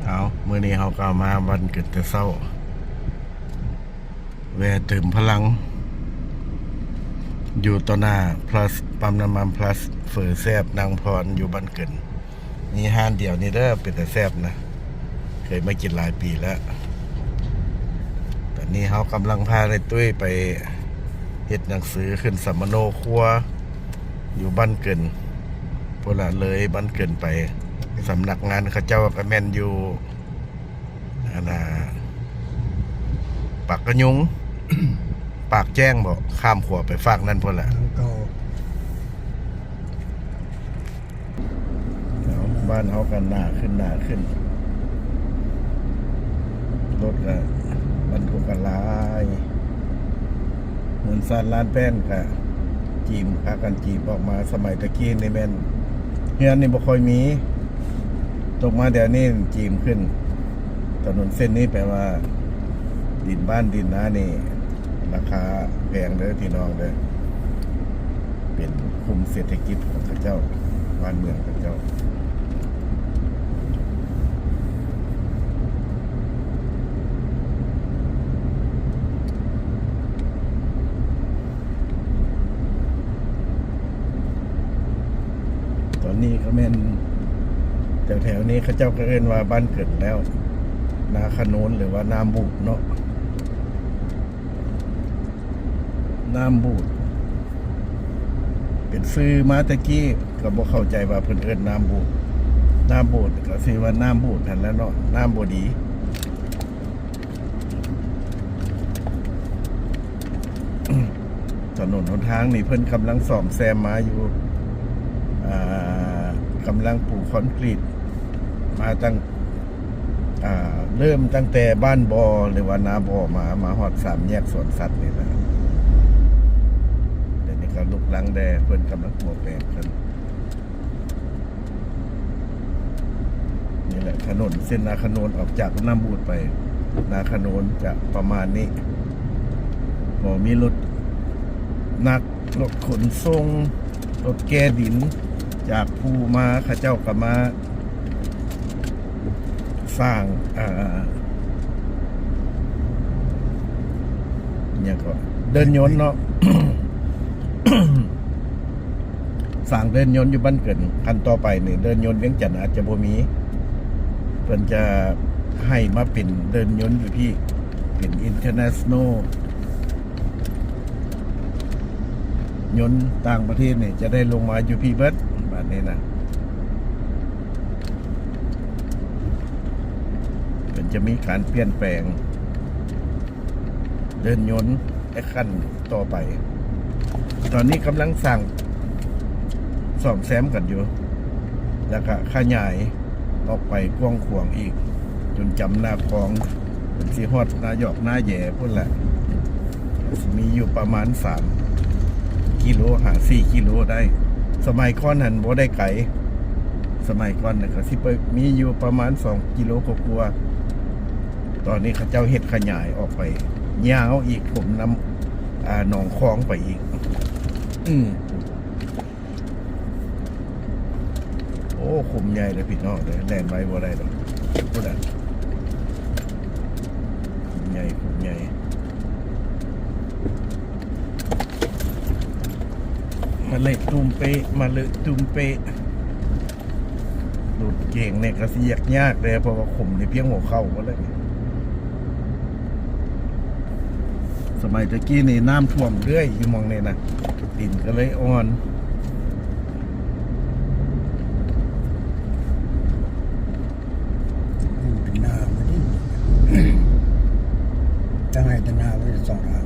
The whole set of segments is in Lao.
ເອົາ ມື້ນີ້ເຮົາກໍມາບ້ານເກີນແຕ່ເຊົ້າ ແວ່ເຕີມພະລັງ ຢູ່ຕໍ່ໜ້າພລັສ ປ້ຳນ້ຳມັນພລັສ ເຝີແຊບນາງພອນຢູ່ບ້ານເກີນ. ມີຮ້ານດຽວນີ້ເດີ ເປັນຕາແຊບນະ ເຄີຍມາກິນຫຼາຍປີແລ້ວ. ຕອນນີ້ເຮົາກຳລັງພາໄອ້ຕຸ້ຍໄປເຮັດໜັງສືຂຶ້ນສຳມະໂນຄົວ ຢູ່ບ້ານເກີນພຸ້ນລະ ເລີຍບ້ານເກີນໄປ. ສຳນັກງານເຂົາເຈົ້າກໍແມ່ນຢູ່ ອັນນ່າ ປາກກະຍຸງ ປາກແຈ້ງບໍ ຂ້າມຂົວໄປຟາກນັ້ນພຸ້ນແຫຼະ. ເອົາ ບ້ານເຮົາກໍໜາຂຶ້ນ ໜາຂຶ້ນ ລົດກໍບັນທຸກກໍຫຼາຍ. ເຮືອນຊານລານແປ້ນກະຈີມ ພາກັນຈີມອອກມາ. ສະໄໝແຕ່ກີ້ນີ້ແມ່ນເຮືອນນີ້ບໍ່ຄ່ອຍມີ, ຕົກມາດຽວນີ້ຈີມຂຶ້ນ. ຖະໜົນເສັ້ນນີ້ແປວ່າດິນບ້ານດິນນານີ້ລາຄາແພງເດີພີ່ນ້ອງເດີ. ເປັນຄຸ້ມເສດຖະກິດຂອງເຂົາເຈົ້າ ບ້ານເມືອງເຂົາເຈົ້າ. ຕອນນີ້ກໍແມ່ນແຖວໆນີ້ ເຂົາເຈົ້າກໍເອີ້ນວ່າບ້ານເກີນແລ້ວ ນາຂະໂນນ ຫຼືວ່ານ້ຳບູດເນາະ. ນ້ຳບູດ ເປັນຊື່ມາແຕ່ກີ້ ກໍບໍ່ເຂົ້າໃຈວ່າເພິ່ນເອີ້ນນ້ຳບູດ. ນ້ຳບູດກໍຊິວ່ານ້ຳບູດຫັ້ນແຫຼະເນາະ ນ້ຳບໍ່ດີ. ຖະໜົນຫົນທາງນີ້ເພິ່ນກຳລັງສ້ອມແຊມມາຢູ່ ອ່າ ກຳລັງປູຄອນກຣີດມາຕັ້ງ ອ່າ ເລີ່ມຕັ້ງແຕ່ບ້ານບໍ່ ຫຼືວ່ານາບໍ່ມາ ມາຮອດສາມແຍກສວນສັດນີ້ແຫຼະ. ດຽວນີ້ກໍລຸກລັງແດ່ ເພິ່ນກຳລັງປົວແປງເພິ່ນ. ນີ້ແຫຼະ ຖະໜົນເສັ້ນນາຂະໂນນ ອອກຈາກນ້ຳບູດໄປນາຂະໂນນຈະປະມານນີ້. ກໍມີລົດໜັກ ລົດຂົນສົ່ງ ລົດແກ່ດິນຈາກພູມາ ເຂົາເຈົ້າກໍມາສ້າງ ອ່າ ຫຍັງກໍ ເດີ່ນຍົນເນາະ ສ້າງເດີ່ນຍົນຢູ່ບ້ານເກີນ. ຂັ້ນຕໍ່ໄປນີ້ເດີ່ນຍົນວຽງຈັນອາດຈະບໍ່ມີ ເພິ່ນຈະໃຫ້ມາເປັນເດີ່ນຍົນຢູ່ພີ້ ເປັນ international ຍົນຕ່າງປະເທດນີ້ຈະໄດ້ລົງມາຢູ່ພີ້ເບິດ ບາດນີ້ນະ. ເພິ່ນຈະມີການປ່ຽນແປງເດີ່ນຍົນໃນຂັ້ນຕໍ່ໄປ. ຕອນນີ້ກຳລັງສ້າງ ສ້ອມແຊມກັນຢູ່ ແລ້ວກະຂະຫຍາຍ ອອກໄປກວ້າງຂວາງອີກ ຈົນຈຳໜ້າຄອງ ເພິ່ນຊິຮອດນາຢອກນາແຢພຸ້ນແຫຼະ. ຊິມີຢູ່ປະມານສາມກິໂລຫາສີ່ກິໂລໄດ້. ສະໄໝກ່ອນຫັ້ນບໍ່ໄດ້ໄກ, ສະໄໝກ່ອນນະກໍຊິໄປມີຢູ່ປະມານສອງກິໂລກວ່າໆ. ຕອນນີ້ເຂົາເຈົ້າເຮັດຂະຫຍາຍອອກໄປຍາວອີກ ຖົມນ້ຳ ອາ ໜອງຄອງໄປອີກ. ອືມ. ໂອ້ ຂຸມໃຫຍ່ເດີພີ່ນ້ອງເດີ ແລ່ນໄວບໍ່ໄດ້ດອກ. ພຸ້ນນະ ຂຸມໃຫຍ່ ຂຸມໃຫຍ່. ມະເລະຕຸ້ມເປະ ມະເລະຕຸ້ມເປະ. ລົດເກັງນີ້ກໍຊິຍາກຍາກແດ່ ເພາະວ່າຂຸມນີ້ພຽງຫົວເຂົ່າພຸ້ນແຫຼະ. ສະໄໝແຕ່ກີ້ນີ້ນ້ຳຖ້ວມເລື້ອຍຢູ່ໝ່ອງນີ້ນະ ດິນກໍເລີຍອ່ອນ. ອືມ ເປັນນາໝົດນີ້ ຕັ້ງໄຮ່ຕັ້ງນາໄວ້ສອງທາງ.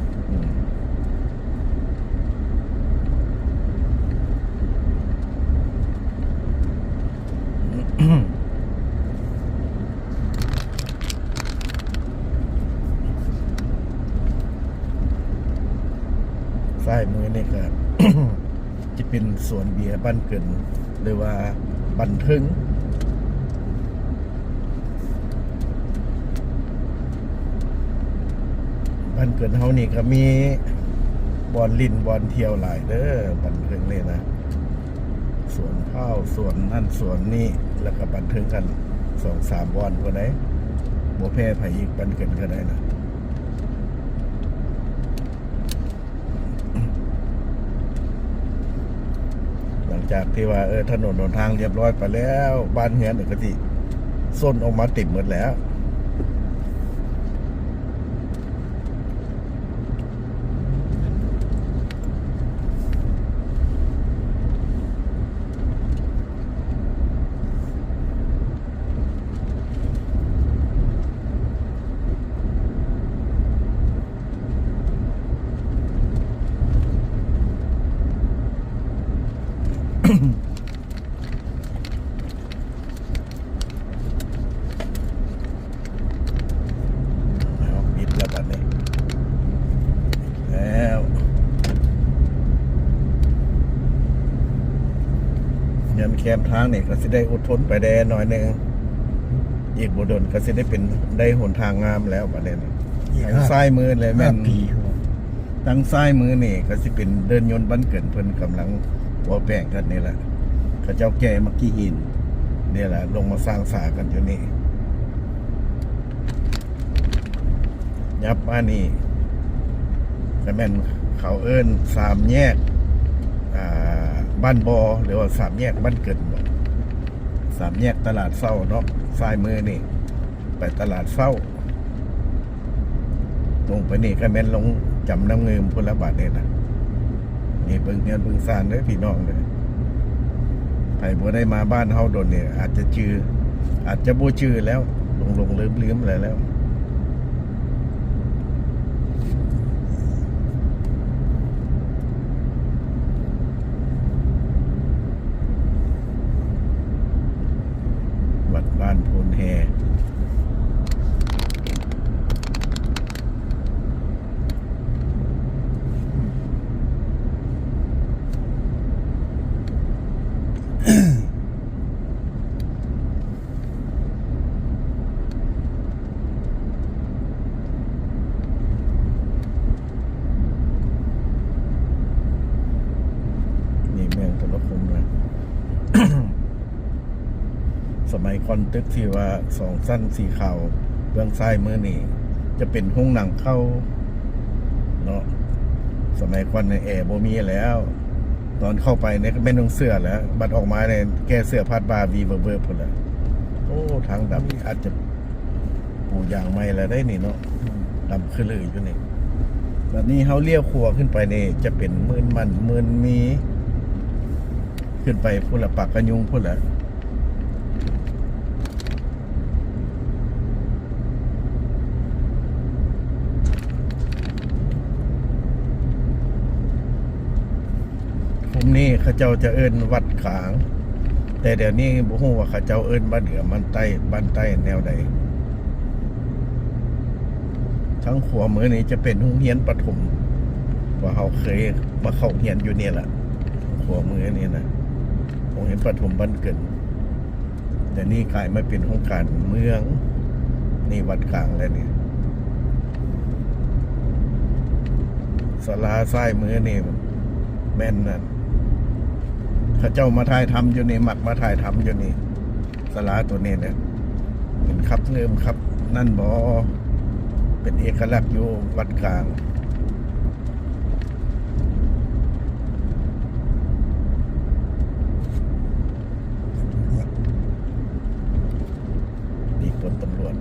ອືມ. ຊ້າຍມືນີ້ກໍຈະເປັນສວນເບຍບ້ານເກີນ ຫຼືວ່າບ້ານເທິງ. ບ້ານເກີນເຮົານີ້ກໍມີບ່ອນຫຼິ້ນບ່ອນທ່ຽວຫຼາຍເດີ ບ້ານເທິງນີ້ນະ. ສວນພ້າວ ສວນນັ້ນສວນນີ້ ແລ້ວກໍບັນເທີງກັນ ສອງສາມບ່ອນພຸ້ນໃດ໋ ບໍ່ແພ້ໃຜອີກ ບ້ານເກີນກໍໄດ້ນະ. ຫຼັງຈາກທີ່ວ່າ ເອີ ຖະໜົນຫົນທາງລຽບຮ້ອຍໄປແລ້ວ ບ້ານເຮືອນກໍຊິສົ້ນອອກມາເຕັມໝົດແລ້ວ. ເອົາ ປິດແລ້ວບັດນີ້ ແລ້ວ ຍາມແຄມທາງນີ້ກໍຊິໄດ້ອົດທົນໄປແດ່ໜ້ອຍໜຶ່ງ, ອີກບໍ່ດົນກໍຊິໄດ້ເປັນ ໄດ້ຫົນທາງງາມແລ້ວບັດນີ້. ທາງຊ້າຍມືແຫຼະແມ່ນ ທາງຊ້າຍມືນີ້ກໍຊິເປັນເດີ່ນຍົນບ້ານເກີນ ເພິ່ນກຳລັງຕົວແປງກັນນີ້ແຫຼະ, ເຂົາເຈົ້າແກ່ໝາກຂີ້ຫີນນີ້ແຫຼະ ລົງມາສ້າງສາກັນຢູ່ນີ້. ຍັບມານີ້ກໍແມ່ນເຂົາເອີ້ນສາມແຍກ ອ່າ ບ້ານບໍ່ ຫຼືວ່າສາມແຍກບ້ານເກີນບໍ, ສາມແຍກຕະຫຼາດເຊົ້າເນາະ. ຊ້າຍມືນີ້ໄປຕະຫຼາດເຊົ້າ ລົງໄປນີ້ກໍແມ່ນລົງຈຳນ້ຳງື່ມພຸ້ນລະບາດນີ້ນະ. ນີ້ເບິ່ງເຮືອນເບິ່ງຊານເດີພີ່ນ້ອງເດີ, ໃຜບໍ່ໄດ້ມາບ້ານເຮົາດົນນີ້ ອາດຈະຈື່ ອາດຈະບໍ່ຈື່ແລ້ວ ຫຼົງໆລືມໆແລ້ວ. ວັດບ້ານໂພນແຮ່. ນີ້ແມ່ນໂທລະຄົມນະ. ສະໄໝກ່ອນຕຶກທີ່ວ່າສອງຊັ້ນສີຂາວເບື້ອງຊ້າຍມືນີ້ຈະເປັນໂຮງໜັງເກົ່າເນາະ. ສະໄໝກ່ອນນີ້ແອບໍ່ມີແລ້ວ, ຕອນເຂົ້າໄປນີ້ກໍແມ່ນນຸ່ງເສື້ອແລ້ວ, ບັດອອກມານີ້ແກ້ເສື້ອພາດບ່າວີເວີບໆພຸ້ນແຫຼະ. ໂອ້ ທາງດຳນີ້ອາດຈະປູຢາງໃໝ່ແລ້ວໄດ໋ນີ້ເນາະ, ດຳຄືລືຢູ່ນີ້. ບັດນີ້ເຮົາລ້ຽວຂວາຂຶ້ນໄປນີ້ຈະເປັນໝື່ນໝັ້ນ ໝື່ນມີ ຂຶ້ນໄປພຸ້ນລະ ປາກກະຍຸງພຸ້ນລະ. ຄຸ້ມນີ້ເຂົາເຈົ້າຈະເອີ້ນວັດກາງ, ແຕ່ດຽວນີ້ບໍ່ຮູ້ວ່າເຂົາເຈົ້າເອີ້ນບ້ານເໜືອ ບ້ານໃຕ້ ບ້ານໃຕ້ແນວໃດ. ທາງຂວາມືນີ້ຈະເປັນໂຮງຮຽນປະຖົມ ເພາະເຮົາເຄີຍມາເຂົ້າຮຽນຢູ່ນີ້ລະ, ຂວາມືນີ້ນະ ໂຮງຮຽນປະຖົມບ້ານເກີນ. ດຽວນີ້ກາຍມາເປັນໂຮງການເມືອງ, ນີ້ວັດກາງແລ້ວນີ້. ສາລາຊ້າຍມືນີ້ແມ່ນນັ້ນ ເຂົາເຈົ້າມາຖ່າຍທຳຢູ່ນີ້, ມັກມາຖ່າຍທຳຢູ່ນີ້. ສາລາໂຕນີ້ແຫຼະ ເປັນຄັບເລີ່ມຄັບນັ້ນບໍ, ເປັນເອກະລັກຢູ່ວັດກາງ. ມີພົນຕຳຫຼວດ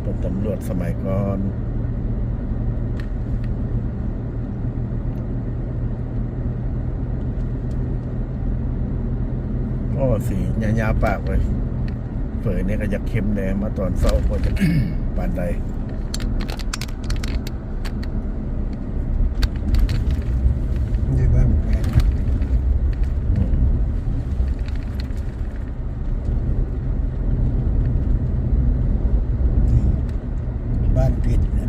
ພົນຕຳຫຼວດສະໄໝກ່ອນ. ໂອ້ ສີຍາໆປາກເວີຍ. ເຝີນີ້ກໍຢາກເຄັມແດ່, ມາຕອນເຊົ້າບໍ່ຢາກປານໃດ. ນີ້ບ້ານແພງ ອືມ ນີ້ບ້ານພິດນະ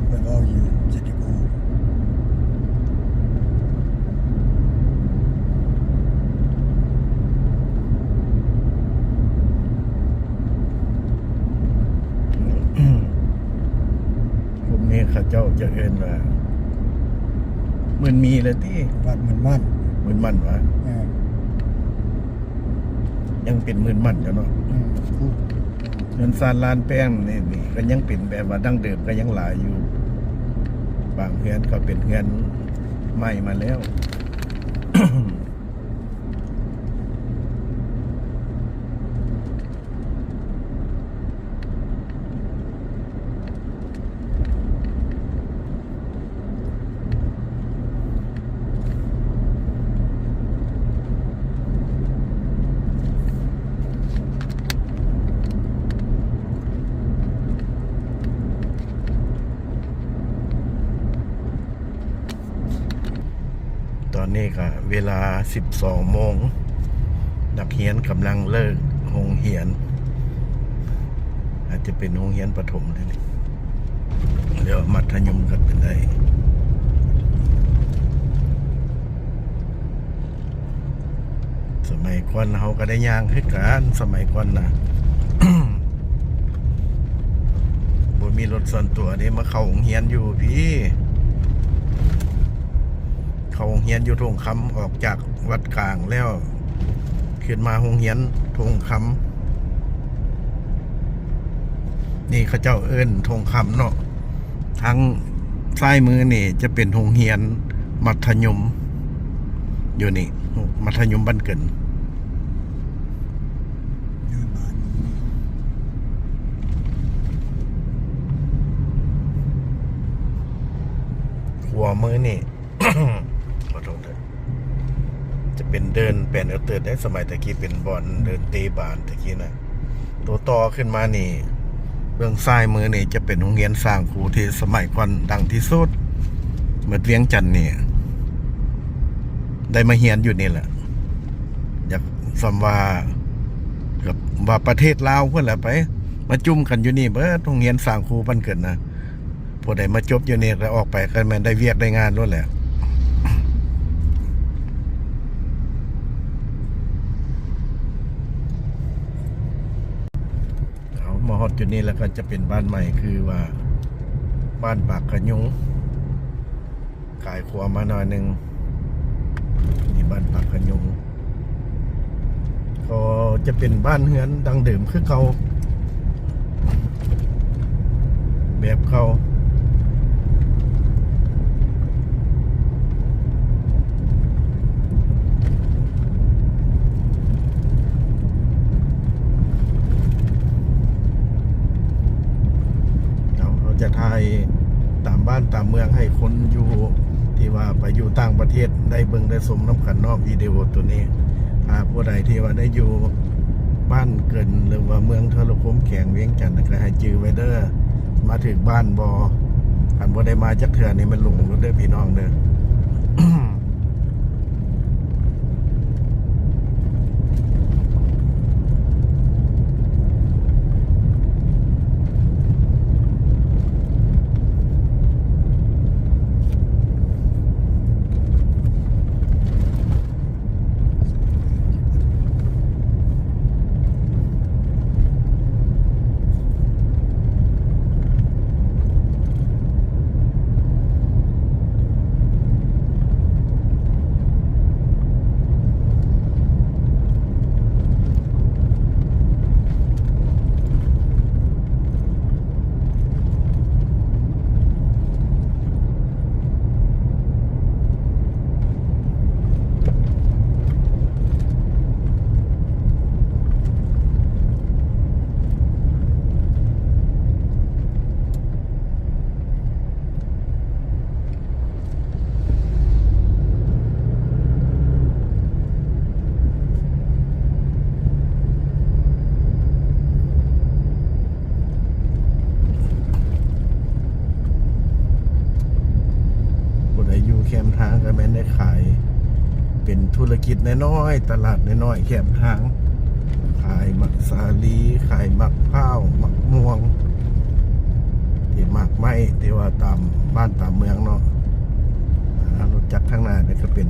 ເພິ່ນເວົ້າຢູ່ເຈັດທິພູ. ກຸ່ມນີ້ເຂົາເຈົ້າຈະເອີ້ນວ່າ ໝື່ນມີລະຕິ ວັດໝື່ນໝັ້ນ ໝື່ນໝັ້ນຫວາ? ເອີ. ຍັງເປັນໝື່ນໝັ້ນຢູ່ເນາະ. ອືມ ເຮືອນຊານລານແປ້ງນີ້ ນີ້ກໍຍັງເປັນແບບວ່າດັ້ງເດີມ ກໍຍັງຫຼາຍຢູ່. ບາງເຮືອນກໍເປັນເຮືອນໃໝ່ມາແລ້ວ. ຕອນນີ້ກະເວລາສິບສອງໂມງ ນັກຮຽນກຳລັງເລີກໂຮງຮຽນ ອາດຈະເປັນໂຮງຮຽນປະຖົມນີ້ ຫຼືວ່າມັດທະຍົມກໍເປັນໄດ້. ສະໄໝກ່ອນເຮົາກໍໄດ້ຍ່າງຄືກັນ ສະໄໝກ່ອນນະ ບໍ່ມີລົດສ່ວນຕົວເດ້ ມາເຂົ້າໂຮງຮຽນຢູ່ພີ້ ເຂົ້າໂຮງຮຽນຢູ່ທົ່ງຄຳ ອອກຈາກວັດກາງແລ້ວ ຂຶ້ນມາໂຮງຮຽນທົ່ງຄຳ ນີ້ເຂົາເຈົ້າເອີ້ນທົ່ງຄຳເນາະ. ທາງຊ້າຍມືນີ້ຈະເປັນໂຮງຮຽນມັດທະຍົມ ຢູ່ນີ້ ມັດທະຍົມບ້ານເກີນ. ຂວາມືນີ້ ຂໍໂທດເດີ ຈະເປັນເດີ່ນແປນເອີເຕີດໄດ໋ ສະໄໝແຕ່ກີ້ເປັນບ່ອນເດີ່ນເຕະບານແຕ່ກີ້ນະ. ໂຕຕໍ່ຂຶ້ນມານີ້ ເບື້ອງຊ້າຍມືນີ້ຈະເປັນໂຮງຮຽນສ້າງຄູທີ່ສະໄໝກ່ອນດັງທີ່ສຸດ ໝົດວຽງຈັນນີ້ ໄດ້ມາຮຽນຢູ່ນີ້ແຫຼະ. ຢາກສ່ຳວ່າ ກັບວ່າປະເທດລາວພຸ້ນແຫຼະໄປ ມາຈຸ້ມກັນຢູ່ນີ້ເບິດ ໂຮງຮຽນສ້າງຄູບ້ານເກີນນະ. ຜູ້ໃດມາຈົບຢູ່ນີ້ແລ້ວອອກໄປ ກໍແມ່ນໄດ້ວຽກໄດ້ງານໂລດແຫຼະ. ເອົາ ມາຮອດຈຸດນີ້ແລ້ວກໍຈະເປັນບ້ານໃໝ່ ຄືວ່າບ້ານປາກຂະຍຸງ. ກາຍຂວາມາໜ້ອຍໜຶ່ງ ນີ້ບ້ານປາກຂະຍຸງ ກໍຈະເປັນບ້ານເຮືອນດັ້ງເດີມຄືເກົ່າ ແບບເກົ່າ. ເຮົາຈະຖ່າຍຕາມບ້ານຕາມເມືອງໃຫ້ຄົນຢູ່ ທີ່ວ່າໄປຢູ່ຕ່າງປະເທດໄດ້ເບິ່ງໄດ້ຊົມນຳກັນເນາະ ວິດີໂອໂຕນີ້. ຖ້າຜູ້ໃດທີ່ວ່າໄດ້ຢູ່ບ້ານເກີນ ຫຼືວ່າເມືອງທະລະຄົມ ແຂວງວຽງຈັນ ກໍໃຫ້ຈື່ໄວ້ເດີ ມາຖືກບ້ານບໍ່? ຄັນບໍ່ໄດ້ມາຈັກເທື່ອນີ້ ມັນຫຼົງໂລດເດີພີ່ນ້ອງເດີ. ຜູ້ໃດຢູ່ແຄມທາງກໍແມ່ນໄດ້ຂາຍ ເປັນທຸລະກິດນ້ອຍໆ ຕະຫຼາດນ້ອຍໆ ແຄມທາງ ຂາຍໝາກສາລີ ຂາຍໝາກພ້າວ ໝາກມ່ວງ ທີ່ໝາກໄມ້ ທີ່ວ່າຕາມບ້ານຕາມເມືອງເນາະ. ອາ ລົດຈັກຂ້າງໜ້ານີ້ກໍເປັນ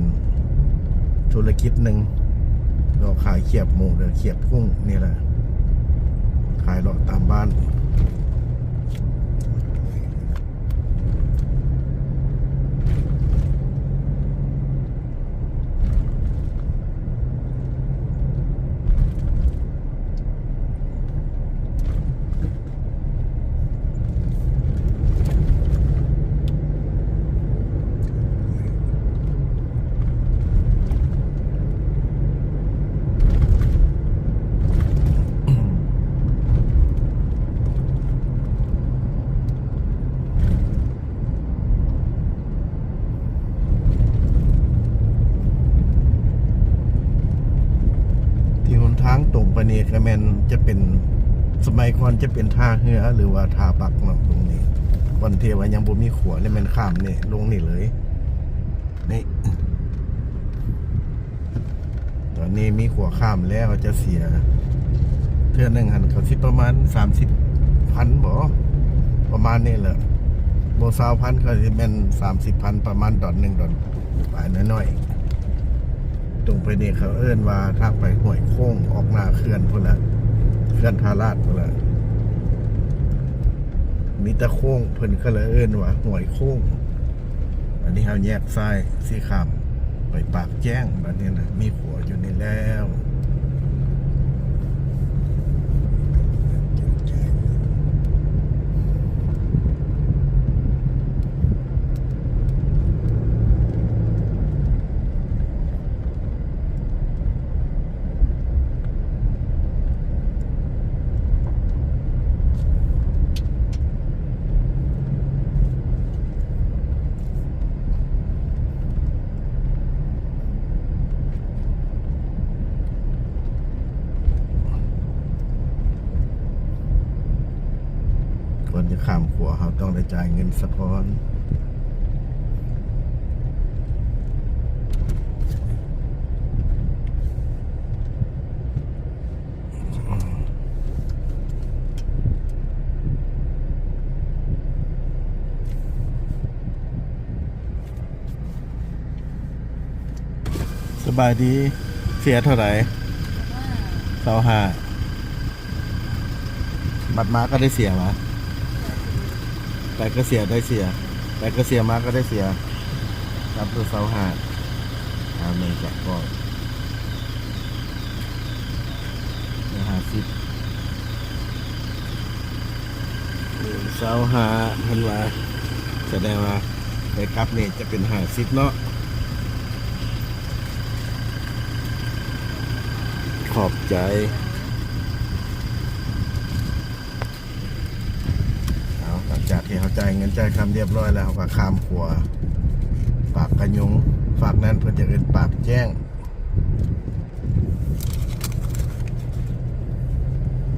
ທຸລະກິດໜຶ່ງ ເລາະຂາຍຂຽບໝູ ຫຼືຂຽບກຸ້ງນີ້ແຫຼະ ຂາຍເລາະຕາມບ້ານ. ເ ນີ້ກໍແມ່ນຈະເປັນ ສະໄໝກ່ອນຈະເປັນທ່າເຮືອ ຫຼືວ່າທ່າປັກເນາະ ຕົງນີ້ ບ່ອນທີ່ວ່າຍັງບໍ່ມີຂົວນີ້ແມ່ນຂ້າມນີ້ລົງນີ້ເລີຍ ນີ້ ຕອນນີ້ມີຂົວຂ້າມແລ້ວຈະເສຍ ເທື່ອໜຶ່ງຫັ້ນກໍຊິປະມານສາມສິບພັນບໍ ປະມານນີ້ແຫຼະ ບໍ່ຊາວພັນກໍຊິແມ່ນສາມສິບພັນ ປະມານດອນໜຶ່ງ ດອນປາຍໜ້ອຍໆ. ຕົງໄປນີ້ເຂົາເອີ້ນວ່າທາງໄປຫ້ວຍໂຄ້ງ ອອກໜ້າເຂື່ອນພຸ້ນລະ ເຂື່ອນທ່າລາດພຸ້ນລະ ມີແຕ່ໂຄ້ງ ເພິ່ນກໍເລີຍເອີ້ນວ່າຫ້ວຍໂຄ້ງ. ອັນນີ້ເຮົາແຍກຊ້າຍຊິຂ້າມໄປປາກແຈ້ງ ບາດນີ້ນະ ມີຂົວຢູ່ນີ້ແລ້ວ. ກ່ອນຈະຂ້າມຂົວ ເຮົາຕ້ອງໄດ້ຈ່າຍເງິນສາກ່ອນ. ສະບາຍດີ ເສຍເທົ່າໃດ? ຊາວຫ້າ. ບັດມາກໍໄດ້ເສຍຫວາ? ໄປກໍເສຍ ໄດ້ເສຍ ໄປກໍເສຍ ມາກໍໄດ້ເສຍ ນັບເປັນຊາວຫ້າ. ເອົາ ແມ່ນຈັກກໍ ຮ້ອຍຫ້າສິບ ຊາວຫ້າ ເພິ່ນວ່າ ສະແດງວ່າໄປກັບນີ້ຈະເປັນຫ້າສິບເນາະ. ຂອບໃຈ. ເອົາ ຫຼັງຈາກທີ່ເຮົາຈ່າຍເງິນຈ່າຍຄຳຮຽບຮ້ອຍແລ້ວ ເຮົາກໍຂ້າມຂົວປາກກະຍຸງ ຟາກນັ້ນເພິ່ນຈະເອີ້ນປາກແຈ້ງ.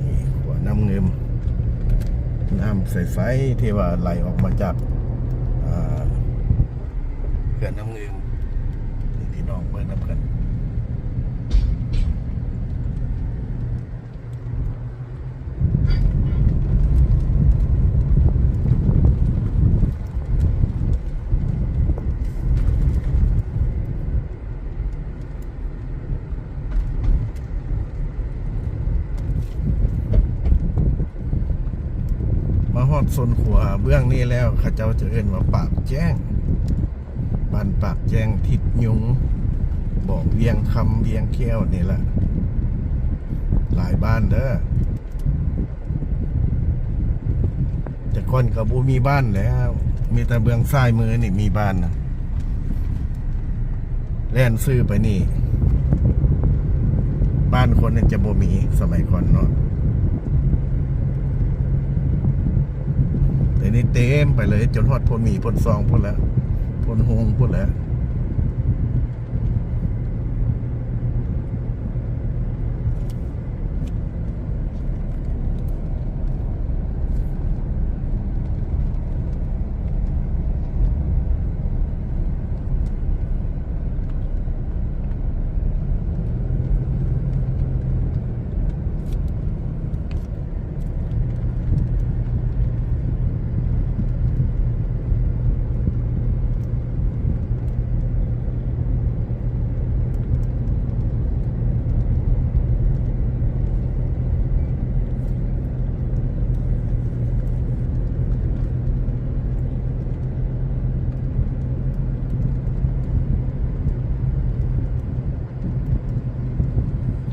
ນີ້ຂົວນ້ຳງື່ມ ນ້ຳໃສໆ ທີ່ວ່າໄຫຼອອກມາຈາກ ເອີ ເຂື່ອນນ້ຳງື່ມ ໃຫ້ພີ່ນ້ອງເບິ່ງນຳກັນ. ມາຮອດໂຊນຂົວເບື້ອງນີ້ແລ້ວ ເຂົາເຈົ້າຈະເອີ້ນວ່າປາກແຈ້ງ ບ້ານປາກແຈ້ງ ທິດຍຸງ ບໍ່ ວຽງຄຳ ວຽງແກ້ວ ນີ້ລະ ຫຼາຍບ້ານເດີ້. ແຕ່ກ່ອນກໍບໍ່ມີບ້ານແລ້ວ ມີແຕ່ເບື້ອງຊ້າຍມືນີ້ມີບ້ານນະ ແລ່ນຊື່ໄປນີ້ ບ້ານຄົນນີ້ຈະບໍ່ມີ ສະໄໝກ່ອນເນາະ. ດຽວນີ້ເຕັມໄປເລີຍ ຈົນຮອດໂພນໝີ ໂພນຊອງພຸ້ນແຫຼະ ໂພນໂຮງພຸ້ນແຫຼະ.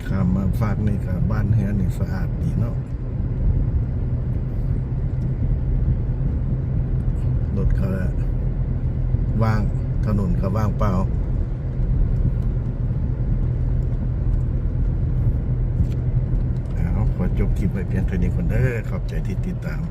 ຂ້າມມາຟາກນີ້ກໍບ້ານເຮືອນນີ້ສະອາດດີເນາະ ລົດກໍວ່າງ ຖະໜົນກໍວ່າງເປົ່າ. ເອົາ ຂໍຈົບຄລິບໄວ້ພຽງເທົ່ານີ້ກ່ອນເດີ້ ຂອບໃຈທີ່ຕິດຕາມ.